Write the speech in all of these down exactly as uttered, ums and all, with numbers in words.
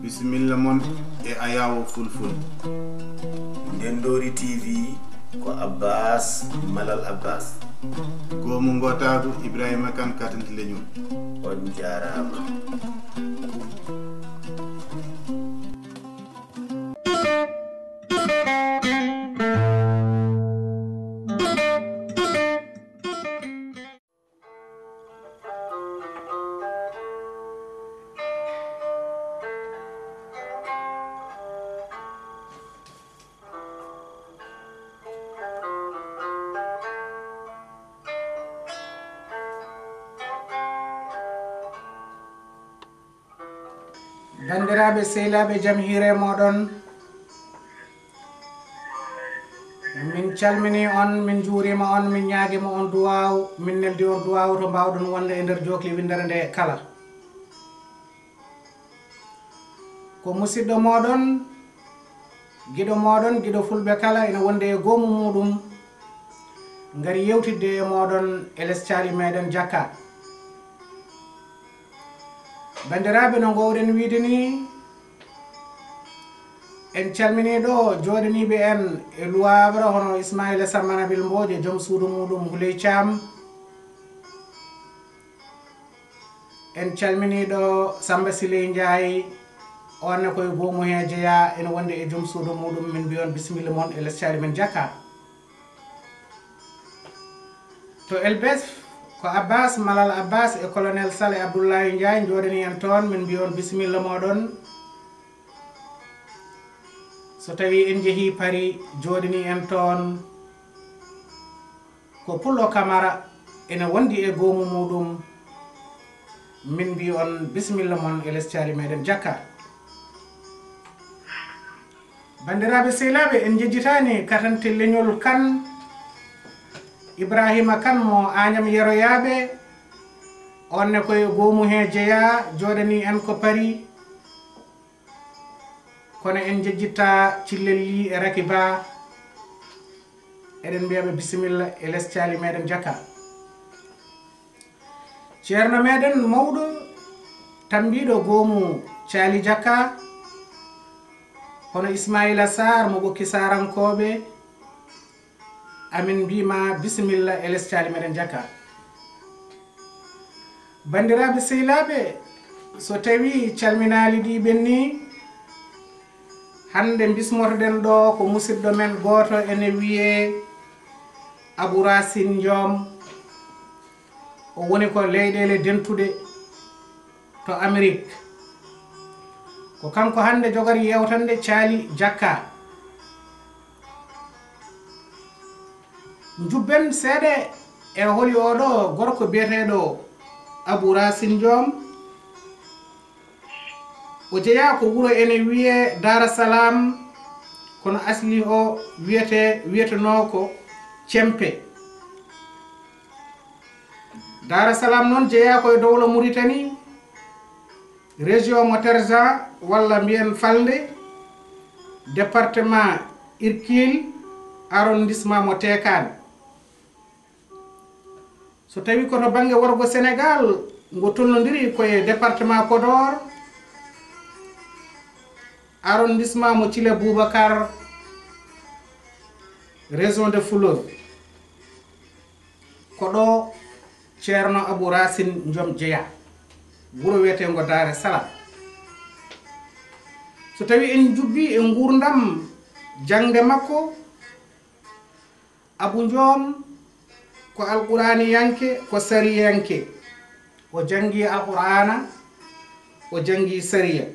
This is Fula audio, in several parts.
Bisimilla mon e Ayawo Fulful. Ndendoori T V ko Abbas Malal Abbas. Goomu Ngootaagu Ibrahima Kan Katante Leñol. On njaaraama. Banndiraaɓe sehilaaɓe, jam hiire mooɗon. Min calminii on, min njuuriima on, min ñaagiima on duwaaw, min neldi on duwaaw to mbaawɗon wonde e nder jookli winndere nde kala. Ko musiɗɗo mooɗon, giɗo mooɗon, giɗo fulɓe kala ina wondi e goomu muuɗum, ngari yewtidde e mooɗon e les caali meɗen Jakka. Banndiraaɓe, no ngoowɗen wiide ni, en calminii ɗo jooɗaniiɓe en e Luwaaɓra, hono Ismaila Sammana Bil Mbooje, joom suudu muuɗum Huley Caam. En calminii ɗo Samba Siley Njaay, on ne ko e goomu he jeyaa, ene wondi e joom suudu muuɗum. Min mbiya on bisimilla mon e les caali men Jakka. To Elbes, ko Abbas Malal Abbas e Colonel Sale Abdoulaye Ndiaye njooɗanii en toon, min mbiya on bisimilla mooɗon. So tawii en njehii Paris, jooɗanii en toon ko Pullo Kamara, ene wondi e goomu muuɗum, min mbiya on bisimilla mon e les caali meɗen Jakka. Banndiraaɓe sehilaaɓe, en njejjitaani katante leñol Kan, Ibrahima Kan mo Añam Yeroyaaɓe, on ne ko e goomu he jeyaa, jooɗanii en ko Paris, kono en njejjittaa Cillel Lih e Rakiba, eɗen mbiya ɓe bisimilla e les caali meɗen Jakka. Ceerno meɗen mawɗo, tammbiiɗo goomu caali Jakka, hono Ismaila Sarr mo Ɓokki Saarankooɓe, amin mbiima bisimilla e les caali meɗen Jakka. Banndiraaɓe sehilaaɓe, so tawii calminaali ɗi ɓenni, hannde mbismotoɗen ɗo ko musiɗɗo men gooto ene wiyee Abou Racine Ndiom. O woni ko leyɗeele dentuɗe to Amerik. Ko kanko hannde jogori yeewtande caali Jakka. Njubben seeɗa e holi oo ɗo gorko biyeteeɗo Abou Racine Ndiom. O jeyaa ko wuro ene wiyee Daara Salaam, kono asli o wiyetee, wiyetenoo ko Cempe. Daara Salaam noon jeyaa ko e dowla Muritani, région mo Terza, walla mbiyen Falnde, département Irkil, arrondissement mo Teekaan. So tawii ko to bannge worgo Senegaal, ngo tolnondiri ko e département Podor, arrondissement mo Thillé Boubacar, région de Fuloor. Ko ɗo Ceerno Abou Racine Ndiom jeyaa, wuro wiyeteengo Daara Salaam. So tawii en njubbii e nguurndam jaŋde makko, Abou Ndiom ko Alquraaniyanke, ko sariyanke. O janngii Alquraana, o janngii sariya.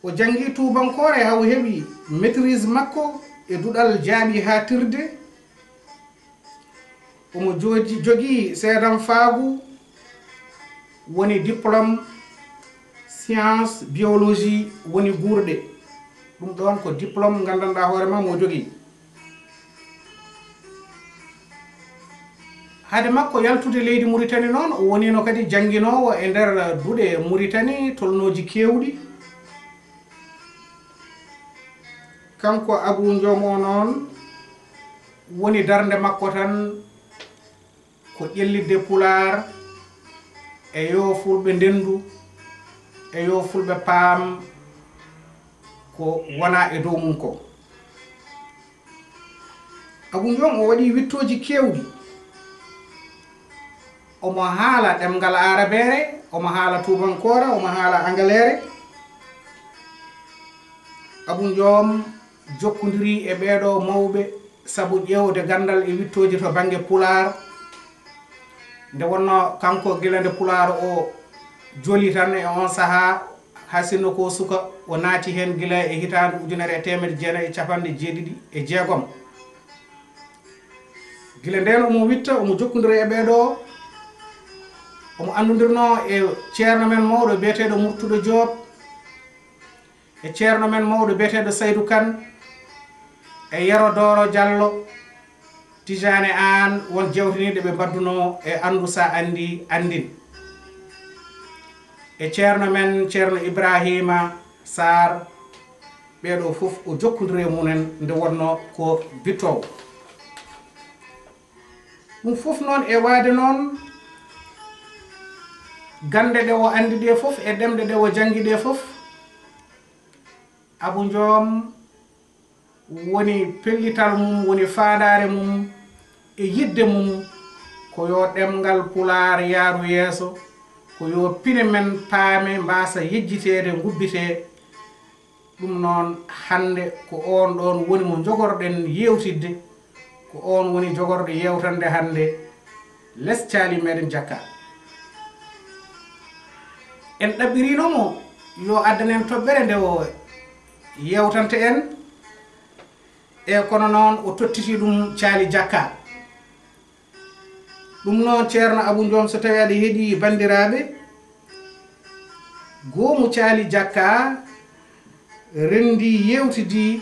O janngii tuubankoore haa o heɓi maîtrise makko e duɗal jaaɓihaatirde. Omo jooji-, jogii seedanfaagu, woni diplôme science biologie, woni guurɗe. Ɗum ɗoon ko diplôme nganndanɗaa hoore ma mo jogii. Hade makko yaltude leydi Muritani noon, o woniino kadi jannginoowo e nder duɗe Muritani tolnooji keewɗi. Kanko Abuu Njoom o noon, woni darnde makko tan ko ƴellitde Pulaar e yo Fulɓe ndenndu E yo fulɓe paam ko wona e dow mum ko. Abu Njoom o waɗi wittooji keewɗi. Omo haala ɗemngal aarabeere, omo haala tuubankoore, omo haala angaleere. Abu Njoom jokkondiri e ɓeeɗo mawɓe sabu ƴeewde ganndal e wittooji to bannge pulaar. Nde wonnoo kanko gila nde pulaar o joli tan e oon sahaa, haa sinno ko suka, o naati heen gila e hitaande ujunere e teemedde jeenayi e capanɗe jeeɗiɗi e jeegom. Gila ndeen omo witta, omo jokkondira e ɓeeɗo, omo anndudirnoo e ceerno men mawɗo biyeteeɗo Murtuɗo Joob, e ceerno men mawɗo biyeteeɗo Saydu Kan, e Yero Dooro Jallo, Tijaane Aan, won jewtiniiɗo ɓe mbaddunoo e Anndu sa anndi anndin. E ceerno men, ceerno Ibraahiima Saar, ɓeeɗo fof o jokkondiri e mumen nde wonnoo ko bittoowo. Ɗum fof noon e waade noon, gannde ɗe o anndi ɗe fof e ɗemɗe ɗe o janngi ɗe fof, Abu Njoom woni pellital mum, woni faandaare mum e yiɗde mum ko yo ɗemngal pulaar yahru yeeso, ko yo pine men paame, mbaasa yejjiteede, ngubbitee. Ɗum noon, hannde ko oon ɗoon woni mo njogorɗen yeewtidde, ko oon woni jogorɗo yeewtande hannde les caali meɗen Jakka. En ɗaɓɓiriino mo yo addan en toɓɓere nde o yeewtanta en, e kono noon o tottiti ɗum caali Jakka. Ɗum noon, ceerno Abu Njoom, so tawii aɗa heɗii banndiraaɓe, goomu caali Jakka renndii, yeewtidii,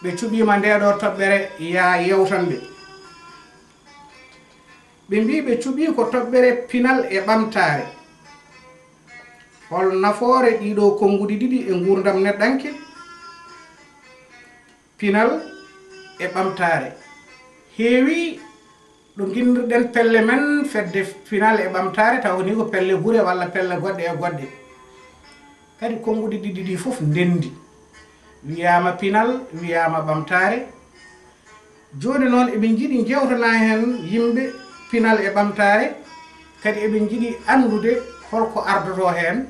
ɓe cuɓiima ndeeɗoo toɓɓere, yaa yeewtan ɓe. Ɓe mbii ɓe cuɓii ko toɓɓere pinal e ɓamtaare. Hol nafoore ɗiiɗoo konnguɗi ɗiɗi e nguurndam neɗɗanke? Pinal e ɓamtaare. Heewii ɗo nginndirɗen pelle men fedde pinal e ɓamtaare, tawa ni ko pelle gure walla pelle goɗɗe e goɗɗe. Kadi konnguɗi ɗiɗi ɗi fof ndenndi. Wiyaama pinal, wiyaama ɓamtaare. Jooni noon eɓe njiɗi njeewtana heen yimɓe pinal e ɓamtaare, kadi eɓe njiɗi anndude holko ardotoo heen.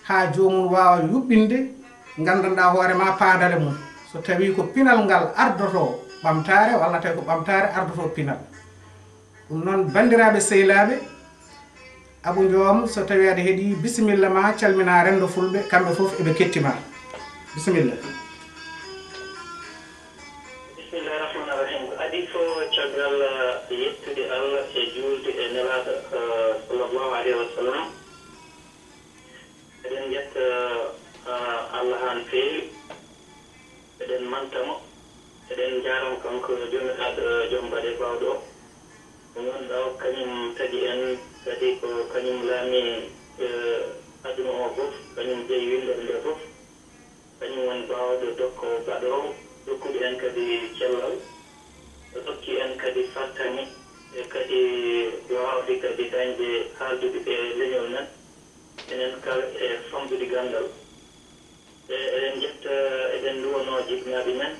Haa joomum waawa yuɓɓinde, nganndanɗaa hoore ma paandale mum. So tawii ko pinal ngal ardotoo ɓamtaare, walla tawi ko ɓamtaare ardotoo pinal. Ɗum noon, banndiraaɓe sehilaaɓe, Abu Njoom, so tawii aɗa heɗii, bisimilla ma, calminaa renndo fulɓe, kamɓe fof eɓe ketti ma. Bisimilla. Bismillaahi rahmaani rahiim. Ko adii fof, caggal, eh, yettude Allah e juulde e Nelaaɗo, eh, sallallaahu aleyhi wa sallam, eɗen njetta, eh, Allah haa no feewi. Eɗen manta mo. Eɗen njaaroo mo kanko Joomiraaɗo, eh, Joom Baɗe Baawɗo o. Mo ngannduɗaa o, kañum tagi en, kadi ko kañum laamii, eh, aduna o fof, kañum jeyi winndere nde fof. Kañum woni baawɗo dokkoowo baɗoowo, rokkude en kadi cellal, rokki en kadi fartaŋŋe, e kadi waawde kadi dañde haaldude e leñol men, enen kala e famɗude ganndal. E eɗen njetta, eɗen nduwanoo jibinaaɓe men,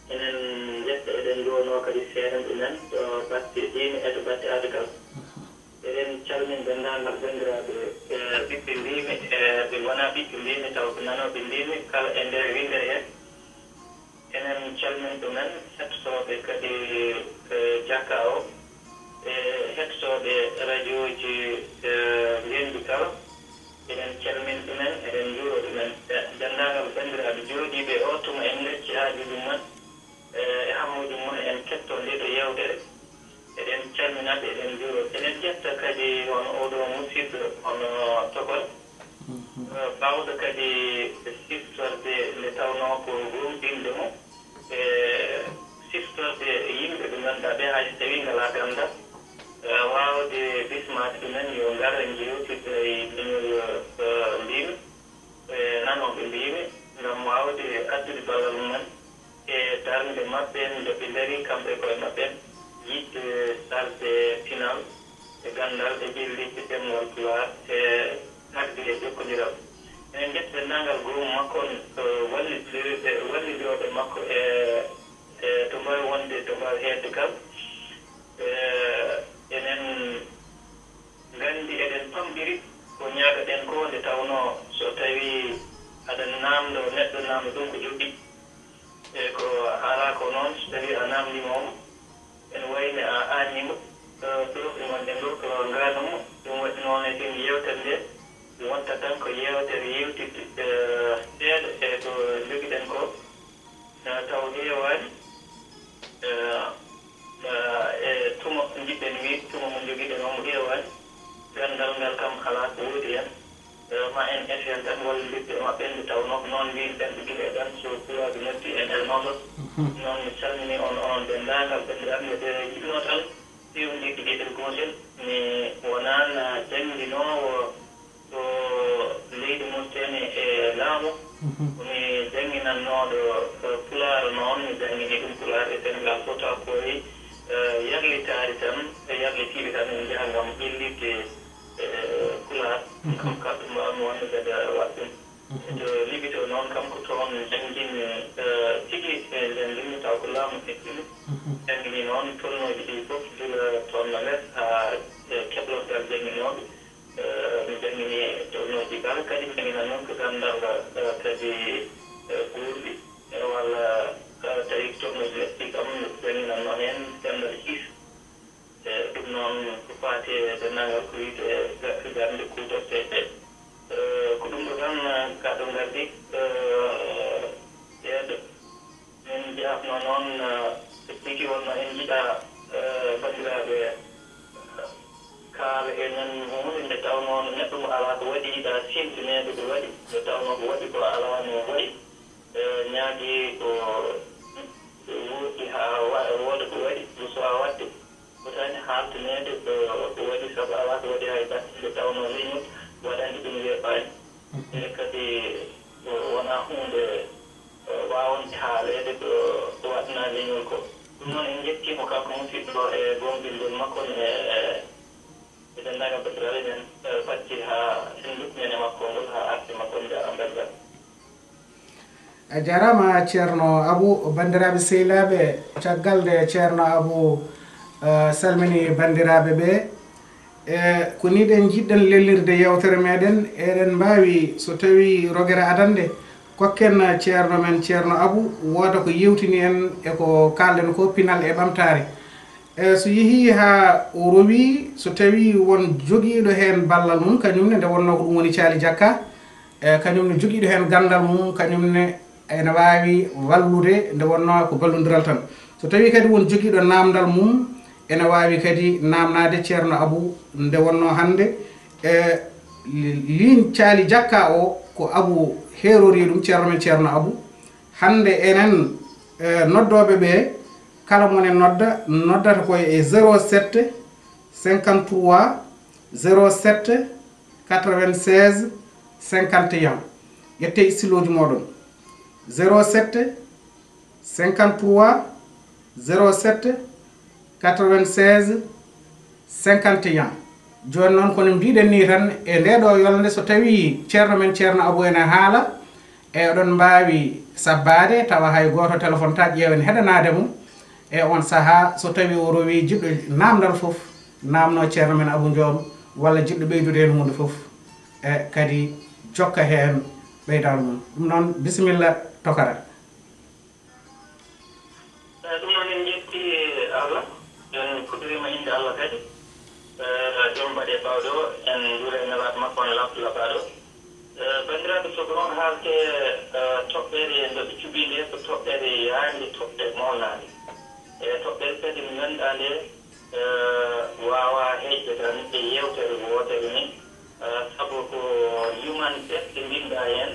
enen njetta, eɗen nduwanoo kadi seerenɓe men to batte diine e to batte aada kala. Eɗen calmina denndaangal banndiraaɓe, e ɓiɓɓe Mbiimi, e ɓe ngonaa ɓiɓɓe Mbiimi, tawa ko nanooɓe Mbiimi, kala e nder winndere hee. Enen calmina ɗumen, hettotooɓe kadi, e Jakka o, e hettotooɓe rajooji, e Mbiimi kala. Eɗen calmina ɗumen, eɗen njuura ɗumen. E denndaangal banndiraaɓe jooɗiiɓe oo tuma, en ngacci haajuuji mum en, e, e hammuuji mum en, en kettoo ndee ɗoo yeewtere. Eɗen calmina ɓe, eɗen njuura. Eɗen njetta kadi hono oo ɗoo musidɗo, hono Tokol, eh, baawɗo kadi siftorde nde tawnoo ko goongɗinde mo, e siftorde yimɓe ɓe ngannduɗaa ɓe hay so tawii ngalaa ganndal, eh, waawde bismaade ɗumen yo ngar njeewtida e leñol, eh, Mbiimi. E nanooɓe Mbiimi, ngam waawde addude ballal mumen e darnde maɓɓe nde ɓe ndarii kamɓe e koye maɓɓe, yiɗde sarde pinal e ganndal e jeyɗi e ɗemngal Pulaar e tagde e jokkude e e to mbaawi wonde, to mbaawi heedde kam. E enen nganndi, eɗen pamɗiri ko ñaagaɗen ko, nde tawnoo so tawii aɗa naamndo neɗɗo, naamndo ɗum ko jogii. E ko alaa ko noon, so tawii a naamndiima omo, ene wayi no a aannii mo, eh, ɗo ɓe ngonɗen ɗo ko ngaanum mo. Ɗum waɗi noon e nden yeewtere nde, mi watta tan ko yeewtere yeewtidde, eh, seeɗa e ko njogiɗen ko, eh, taw heewaani, eh, eh, e tuma njiɗɗen wiide, tuma mo njogiɗen o mo heewaani. Ganndal ngal kam alaa ko woodi heen. Eh, ma en es heen tan wallondirde e maɓɓe, nde tawnoo ko noon mbiymi ɓen gila e ɗan, so Pulaagu noddi en, en mawɗo. Noon mi salminii on, onon denndaangal banndiraaɓe, mbeɗa yiɗnoo tan feewndirde geɗel gootel. Mi wonaano jannginoowo to leydi Mauritanie e laamu. Ko mi jannginannooɗo, eh, Pulaar noon, mi jannginii ɗum Pulaar e Senegaal fof, tawa ko e, eh, yarlitaade tan, e yarlitiiɓe tan en njaha ngam ƴellitde, eh, Pulaar. Kam kala ɗum mbaawmi wonde mbeɗa waɗa ɗum. E to Libi to noon kam ko toon njanngin, eh, tigi, eh, njannginmi taw ko laamu feƴƴini. Njanngini noon tolnooji ɗi fof gila toon no les haa, eh, keblorgal jannginooɓe. Eh, mi jannginii tolnooji kala, kadi njannginan noon ko ganndal, eh, kadi, eh, guurɗi, eh, walla, eh, tawi ko tolnooji les ɗi kam, mi jannginannoo heen ganndal his. E ɗum noon ko faati e denndaangal ko wiyetee ga-, darnde kuutorteeɗe. E ko ɗum ɗo tan, eh, ka ɗo ngardi, eh, yeedo. Min jaafno noon, eh, tigi wonno en njiɗa, eh, banndiraaɓe, eh, kaala e men huunde nde tawnoo neɗɗo mo alaa ko waɗi yiɗa siwtineede ko waɗi, nde tawnoo ko waɗi ko alaa no waɗi. Eh, ñaagi ko woɗɗi haa wa-, wooda ko waɗi, ko suwaa waɗde. Fotaani haaltaneede ko, ko waɗi, sabu alaa ko waɗi hay batte nde tawnoo leñol waɗande ɗum weeɓaani. E kadi, o, wonaa huunde, o, waawande haaleede ko, ko waɗnaa leñol ko. Ɗum noon en njettii mo kanko musidɗo e goongɗingol makko e, e denndaangal banndiraaɓe men, e, fatti haa en nduttu men e makko ngol haa arde makko, on njaaraama banndiraaɓe. A jaaraama, Ceerno Abu. Banndiraaɓe sehilaaɓe, caggal nde Ceerno Abu, eh, salmini banndiraaɓe ɓe, e ko nii ɗen njiɗɗen lelnirde yeewtere meɗen, eɗen mbaawi, so tawii rogere adannde, kokken ceerno men, Ceerno Abu, wooda ko yeewtini en e ko kaalɗen ko, pinal e ɓamtaare. E so yehii haa o rowii, so tawii won jogiiɗo heen ballal mum, kañum ne, nde wonnoo ko ɗum woni Caali Jakka, e kañum ne jogiiɗo heen ganndal mum, kañum ne ene waawi wallude, nde wonnoo ko ballondiral tan. So tawii kadi won jogiiɗo naamndal mum, ene waawi kadi naamnaade Ceerno Abu, nde wonnoo hannde, e li-, ligne Caali Jakka o, ko Abu heerorii ɗum, ceerno men Ceerno Abu. Hannde enen, e, noddooɓe ɓe, kala mo ne nodda, noddata ko e zéro sept cinquante-trois zéro sept quatre-vingt-seize cinquante et un. Ƴettee styloji mooɗon. Zéro sept cinquante-trois zéro sept quatre-vingt-seize cinquante et un. Jooni noon, kono mbiɗen nii tan, e ndee ɗoo yolnde, so tawii ceerno men Ceerno Abu ene haala, e oɗon mbaawi sabbaade, tawa hay gooto téléphone ta ƴeewen heɗanaade mo. E on sahaa, so tawii o rowii jiɗɗo naamndal fof, naamnoo ceerno men Abu Njoom, walla jiɗɗo ɓeydude heen huunde fof, e kadi jokka heen ɓeydal mum. Ɗum noon, bisimilla, tokara. Eh, ɗum noon en njetti Allah, en fuɗɗoriima innde Allah kadi. Eh, joom mbaɗe baawɗe o, en njuura e nelaaɗo makko on lab-, labaaɗo. Eh, banndiraaɓe, so ko noon haalte, eh, toɓɓere nde ɓe cuɓi nde, ko toɓɓere yaajnde, toɓɓere mawnaande. E toɓɓere kadi nde ngannduɗaa nde, eh, waawaa heƴde tan e yeewtere wootere ni, eh, sabu ko yuman defte mbinndaa heen,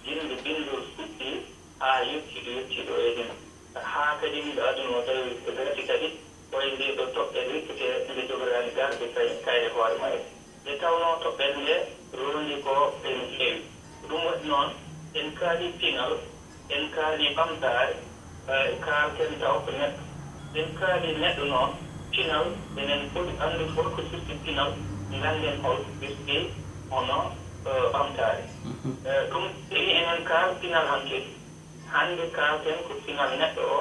binnde binndol fuɗɗi haa yettii ɗo yettii ɗo e ɗum. Haa kadi ɗo aduna o tawi ko darti kadi, ko e ndee ɗoo toɓɓere rippetee nde jogoraani garde kay-, kayre hoore mayre. Nde tawnoo toɓɓere nde roondi ko ene heewi. Ko ɗum waɗi noon, en kaalii pinal, en kaalii ɓamtaare, eh, kaalten taw ko neɗɗo. En kaalii neɗɗo noon, pinal, enen poti anndude hol ko firti pinal, ngannden hol ko firti hono, eh, ɓamtaare. Eh, ɗum, so tawii enen kaal pinal hankadi, Hannde kaalten ko pinal neɗɗo o,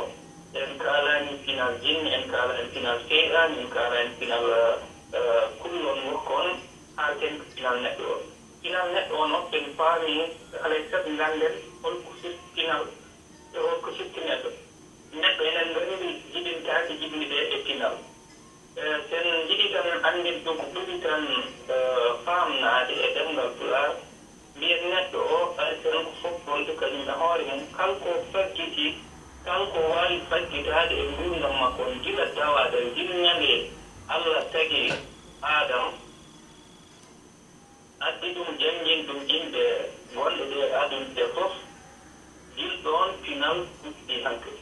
en kaalani pinal jinni, en kaalani pinal seyɗaani, en kaalani pinal kullon wokkoon, kaalten ko pinal neɗɗo o. Pinal neɗɗo o noon, so en paami, alay sago ngannden holko firti pinal e holko firti neɗɗo. Neɗɗo enen nganndi jibintaake jibinde e pinal. Sen njiɗi tan anndinde ɗum ko ɓuri tan faamnaade e ɗemngal Pulaar, mbiyen neɗɗo o ari tan ko fof bonde kañum e hoore mum, kal ko faggiti, kal ko waawi faggitaade e nguurndam makko on gila dawaadal, gila ñande Allah tagi Aadama, addi ɗum, janngin ɗum yimɓe gonɗe ɗe aduna ɗe fof, gila ɗoon pinal fuɗɗi hankadi.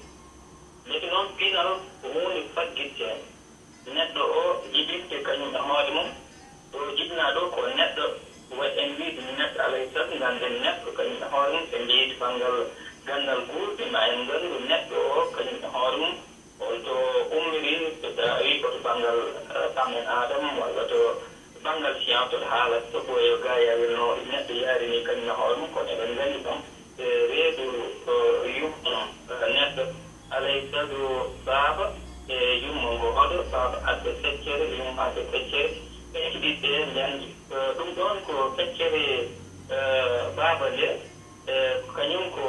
Ndeke noon pinal ko huunde faggitteende. Neɗɗo o jibinte kañum e hoore mum, ɗo jibinaa ɗo ko neɗɗo, way en wiide neɗɗo alay sago ngannden neɗɗo kañum e hoore mum, so en njehii to banngal ganndal guurɗi ma en nganndu neɗɗo o kañum e hoore mum, holto ummiri, so tawi ko to banngal, eh, Paamen Aadam walla to banngal science to haalata to ɓooyo gaayawel no neɗɗo yaari ni kañum e hoore mum, kono eɗen nganndi ɗum e reedu, eh, yumma, eh, neɗɗo, alay sago baaba e yumma ngooɗo, baaba adda feccere, yumma adda feccere, ɓe ɗiɗi ɓe nganndi. Eh, ɗum ɗoon ko feccere, eh, baaba nde, eh, kañum ko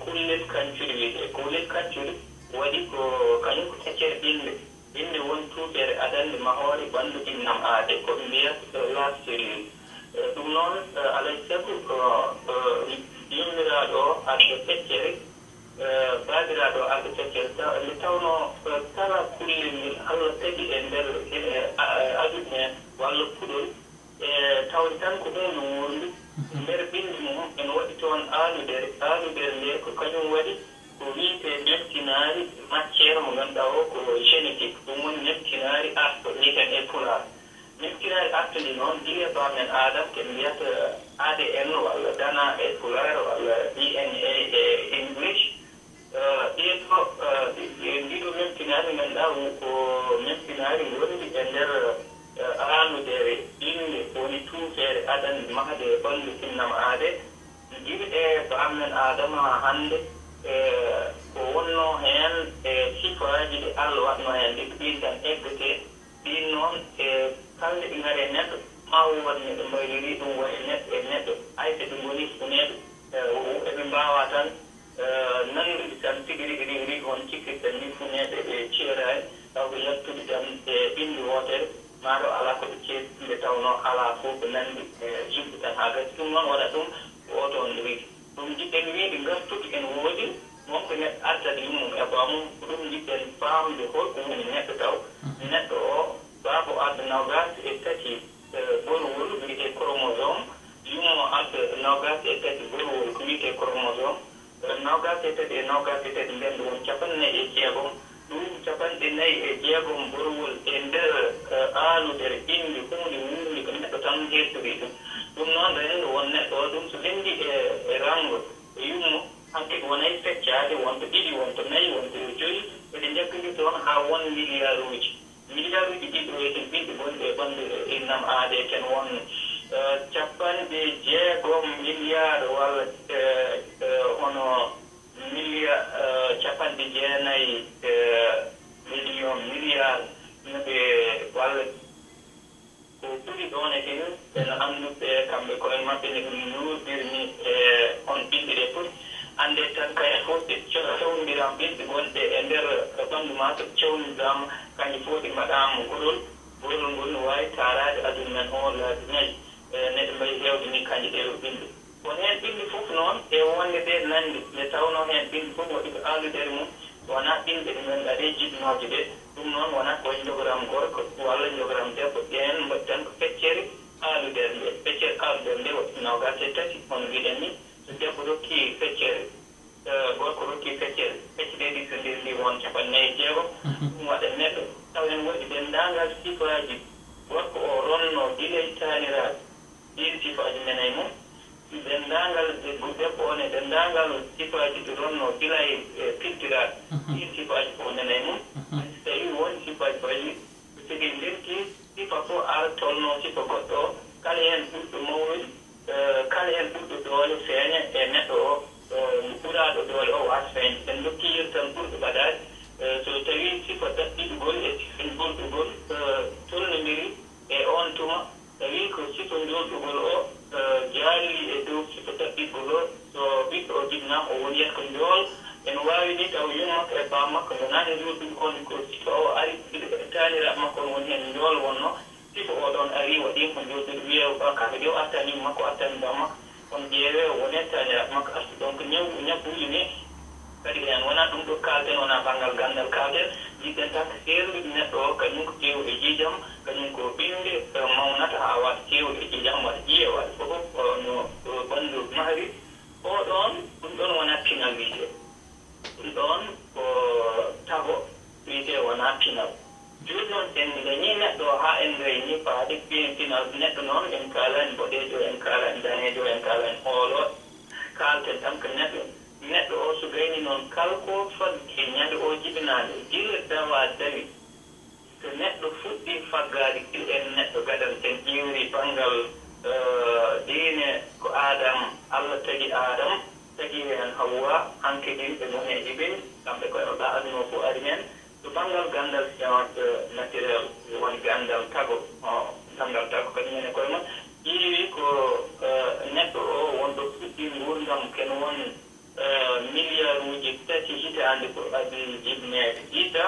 kullel kañcuɗi wiyetee. Kullel kañcuɗi waɗi ko kañum ko feccere ɓinnde. Inde won tuufeere adannde mahoore ɓanndu innam aade, ko ɓe mbiyata, eh, la cellule. Eh, ɗum noon, eh, alay sago ko, eh, yummiraaɗo o adda feccere, eh, baabiraaɗo o adda feccere. Taw-, nde tawnoo, eh, kala kullel ngel Allah tagi e nder, eh, a-, a-, aduna he, walla puɗol, e tawde tan ko huunde wuurnde, nder binndi mum ene waɗi toon aaludere. Aaludere nde ko kañum waɗi ko wiyetee nemtinaari matière mo ngannduɗaa o ko génétique, ɗum woni nemtinaari arto, mbiyeten e Pulaar. Nemtinaari arto ndi noon, gila e Paamen Aadam, ko en mbiyata A D N walla dana e Pulaar walla D N A e English. Eh, ɗee ɗo, eh, ɗi-, ɗi-, ndiɗo memtinaari ngannduɗaa wo-, ko memtinaari ngonndi e nder, eh, aaludere innde, woni tuufeere adannde mahde e ɓanndu innam aade. Gila e Paamen Aadama haa hannde, eh, ko wonnoo heen e sifaaji ɗi Allah waɗnoo heen, ɗi ko ɗiin tan eggetee. Ɗiin noon, e kala nde ɗi ngari e neɗɗo, maa wood ne ɗe mbayliri ɗum wayi neɗɗo e neɗɗo. Hay so ɓe ngonii funeeɓe, e, wo-, eɓe mbaawaa tan, e, nanndude tan tigi rigi, rigi, rigi, hono cikkirten nii funeeɓe ɓe ceeraani, taw ko yaltude tan e binndi wootere, maa taw alaa ko ɓe ceedi, nde tawnoo alaa fof ko nanndi e yimɓe tan haa gasi. Ɗum noon waɗa ɗum ko oto on rigi. Ɗum njiɗɗen wiyde ngartuki ene woodi, wonko neɗɗo addata yummum e baamum, ko ɗum njiɗɗen faamde holko woni neɗɗo taw. Neɗɗo o, baaba o adda noogaas e tati, eh, borwol wiyetee chromosome, yumma o adda noogaas e tati borwol ko wiyetee chromosome, eh, noogaas e tati e noogaas e tati nden ɗo won capanɗe nayi e jeegom, ɗum capanɗe nayi e jeegom borwol e nder, eh, aaludere ɓinnde huunde wuurnde ko neɗɗo tan heertori ɗum. Ɗum noon renndo won neɗɗo o, ɗum so ɓenndi e, e ranngo, e yumma, hankkadi wonay feccaade, wonta ɗiɗi, wonta nayi, wonta joyi, eɗe njaggondiri toon haa won miliyaaruuji. Miliyaaruuji ɗiɗo e kin ɓiɓɓe gonɗi e ɓanndu innam aade ken won, eh, capanɗe jeegom miliyaar walla, eh, eh, hono miliya-, eh, capanɗe jeenayi, eh, miliyon, miliyaar, no ɓe walla ko ɓuri ɗoon e kin, ɓe no annduɓe kamɓe koye maɓɓe no ɗum luurdirni e on ɓiɓɓe ɗe foti. Annde tan kay fof ɗe co-, cawndiram ɓiɓɓe gonɗe e nder ɓanndu maa so cawndiram, kañƴe fof ɗe mbaɗaama gorol, gorol ngol no waawi taaraade aduna men o laabi nayi, e neɗɗo mbayi heewde ni kañƴe ɗe o ɓiɓɓe. Kono heen ɓiɓɓe fof noon, e wonde ɗe nanndi, nde tawnoo heen ɓiɓɓe fof waɗi ko aaludere mum, wonaa ɓiɓɓe ɗe ngannduɗaa ɗe jiɗnooje ɗe. Ɗum noon wonaa ko njogoram gorko walla njogoram debbo, ɓeen mbaɗi tan ko feccere aaludere nde. Feccere aaludere nde waɗi noogaas e tati, hono mbiɗen ni, so debbo rokki feccere, eh, gorko rokki feccere, fecce ɗe ɗi so ndenndi won capanɗe nayi e jeegom, ɗum waɗa neɗɗo. Taw en waɗi denndaangal sifaaji gorko o ronnoo gila e taaniraaɓe. Ɗiin sifaaji nana e mum. Denndaangal debbo, debbo on e denndaangal sifaaji ɗi ronnoo gila e, e pintiraaɗo. Ɗiin sifaaji fof nana e mum. Hay so tawii won sifaaji paaji, so tigi ndenti sifa fof ara tolnoo sifa goɗɗo o, kala heen ɓurɗo mawnude, eh, kala heen ɓurɗo doole feeña e neɗɗo o, eh, ɓuraaɗo doole o. Golo, so ɓiɗɗo o jibinaama, o woniyat ko njool. Ene waawi ni taw yummakko e baammakko ngonaa e njool ɗum, kono ko sifa o ari, taaniraaɓe makko on woni heen njool wonno. Sifa o ɗoon ari, waɗi mo njool, ɓe wiya kamɓe de o artani yummakko, artani baammakko. Kono ƴeewee, o woni e taaniraaɓe makko arti. Donc, ñaw-, ñabbuuli ne kadi en, wonaa ɗum ɗo kaalten, wonaa banngal ganndal kaalten. Jiɗɗen tan ko seerndude neɗɗo o, kañum ko teewu e ƴiiƴam, kañum ko ɓinnde, eh, mawnata haa waɗa teewu e ƴiiƴam, waɗa ƴiye, waɗa fof, eh, no, eh, ɓanndu mahri. O ɗoon, ɗum ɗoon wonaa pinal wiyetee. Ɗum ɗoon ko tago wiyetee, wonaa pinal. Jooni noon, en ndañii neɗɗo o haa en ngayni faade pi-, pinal. Neɗɗo noon, en kaalani boɗeejo, en kaalani daneejo, en kaalani hoolo. Kaalten tan ko neɗɗo. Neɗɗo o so gayni noon, kala ko faggi ñande o jibinaande, gila dawa dawi, so neɗɗo fuɗɗii faggaade, gila en neɗɗo gadano, en ƴeewri banngal, eh, diine, ko Aadam, Allah tagi Aadam, tagi heen Hawwa, hankadin ɓe ngoni e ibin, kamɓe koye Allah aduna o fof ari heen. To banngal ganndal science, eh, naturelle, woni ganndal tago, o, ganndal tago kadi ñande koye mum, ƴeewi ko, eh, neɗɗo o wonɗo fuɗɗii nguurndam, ken won, eh, miliyaaruuji tati hitaande ko adii jibineede Iisa,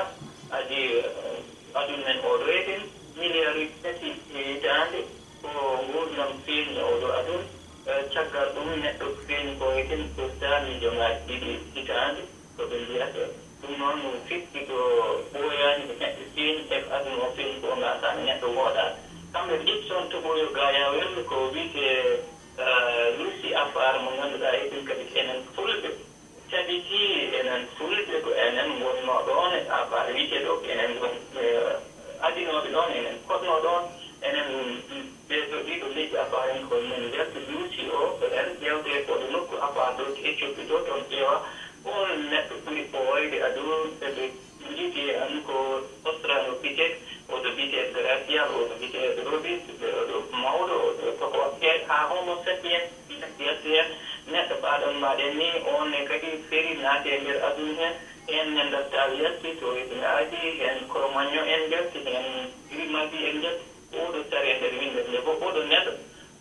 adii, eh, aduna men oo ɗoo heen, miliyaaruuji tati hitaande ko nguurndam feeñi oo ɗoo aduna. Eh, caggal ɗum, neɗɗo feeñi ko heen ko saami jomaaji ɗiɗi hitaande. Ko ɓe mbiyata ɗum noon, firti ko ɓooyaani ko neɗɗo feeñi e ko aduna o feeñi ko, o ngasaani neɗɗo wooɗaani. Kamɓe ɓe ƴetti toon toɓoyo gaayawel ko wiyetee, eh, Lucifer, mo ngannduɗaa eɗen kadi ko enen Fulɓe. Tabitii enen Fulɓe ko enen ngonnoo ɗoon e affaire wiyetee ɗo ko enen ngon, eh, adinooɓe ɗoon, enen koɗnoo ɗoon, enen ɓee ɗo ɗiɗo leƴƴi affaire en ko men njalti Luusi o, ko en ƴeewde ko ɗo nokku affaire ɗo to Éthiopie ɗo, toon ƴeewa on neɗɗo ɓuri ɓooyde aduna, ɓe njiiti e an ko Australopithèque, oɗo biyetee Gracial, oɗo biyetee Robis, ɓe oɗo mawɗo, oɗo toko seeɗa, haa Homo sapiens, yalti heen, neɗɗo mbaɗen mbaɗen ni, on ne kadi feri naati e nder aduna heen, heen ne ndarta yalti to Ibn Arabi, heen Cro-Magnon en njalti, heen Grimaldi en njalti, oɗo sari e nder winndere nde fof, oɗo neɗɗo,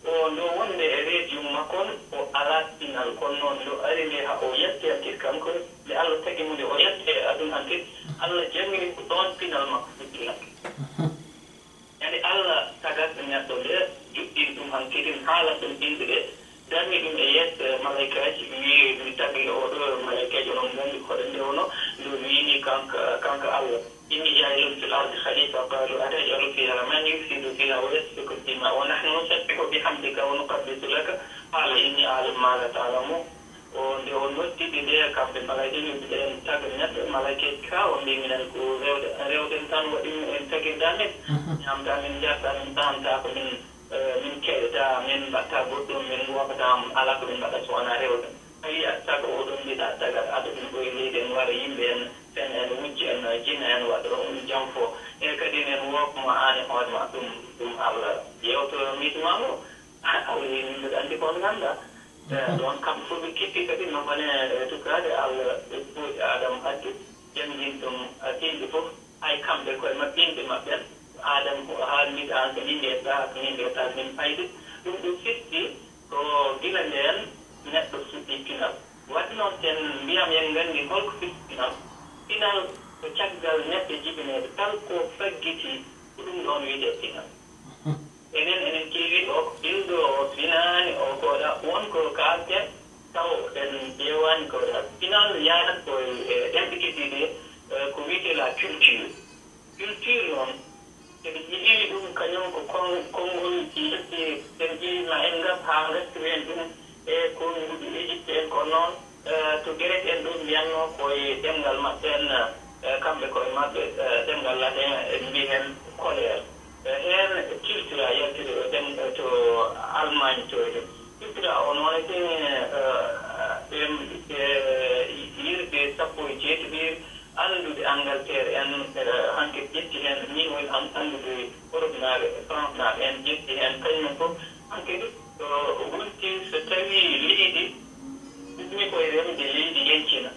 o ndo wonde e reedi yumma kon, o alaa pinal, kono noon ndo ari nde haa o yalti hankadi kanko, nde Allah tagi mo nde o yalti e aduna hankadi, Allah janngini ko ɗoon pinal makko fuɗɗi hankadi. Ñande Allah tagata neɗɗo nde, joɗɗini ɗum hankadi, haalan ɗum inɗe ɗe, darni ɗum e yeeso malaykaaji, wi'i, mi tagi oɗo malaykaajo, onon nganndi hoɗo nde wono, nde wi'i ni kanko, kanko Allah. إني جاعل في الأرض خليفة قالوا أتجعل فيها من يفسد فيها ويسفك الدماء ونحن نسبح بحمدك ونقدس لك قال إني أعلم ما لا تعلمون. O nde o noddi ɓe nde kamɓe malaika ɓe ɓen taga neɗɗo malaika ka o mbi minen ko rewde rewden tan waɗi en tagirda min ñamda min jarta min ɓamta ko min eh, min keɗata min mbatta goɗɗum min gombata ala ko min mbaɗa so wona rewde. Tawi a taga oɗon mbiɗa taga aɗa ɗum ɗo e leydi en wara yimɓe en fen en wujji en jina en waɗa ɗum jam fo e kadi en wokma an e hoore ma ɗum ɗum Allah yewto miijo ma ngo. Allah yini mbiɗa anndi ko on ngannda. Ɗon kamɓe fof ɓe kippi kadi no wone e tukaade Allah ɓe ɓooyi Adam addi janngin ɗum inɗe fof hay kamɓe koye maɓɓe inɗe maɓɓe en Adam ko haalniɗa an ko ni mbiyata ko ni mbiyata min fayde. Ɗum ɗo firti ko gila ndeen neɗɗo fuɗɗi pinal. Waɗi noon ten mbiyam en nganndi holko firti pinal. Pinal ko caggal neɗɗo jibineede tal ko faggiti ko ɗum ɗoon wiyetee pinal. Enen enen keewi o ko ɓilɗo o finaani o koɗa won ko kaalten taw en ƴeewaani koɗa pinal yahat ko e ɗemɗe keddiiɗe ko wiyetee la culture. Culture noon eɓe ƴeewi ɗum kañum ko konngol yetti en ƴeewi ma en ngar haa ngartiri en ɗum e konnguɗi Égypte en ko noon to Grec en ɗum mbiyatnoo ko e ɗemngal maɓɓe en kamɓe koye maɓɓe ɗemngal latin eɓe mbiya heen colère. Heen cultura yaltiri o dem to Allemagne to e ɗum. Cultura o noon e ɓe yirde sappo e jeetati anndude Angleterre en hanke ƴetti heen ni woni anndude Europe naaɓe France naaɓe en ƴetti heen kañum fof hanke ɗum wonti so tawi leydi ɗumni koye remde leydi yeñcina.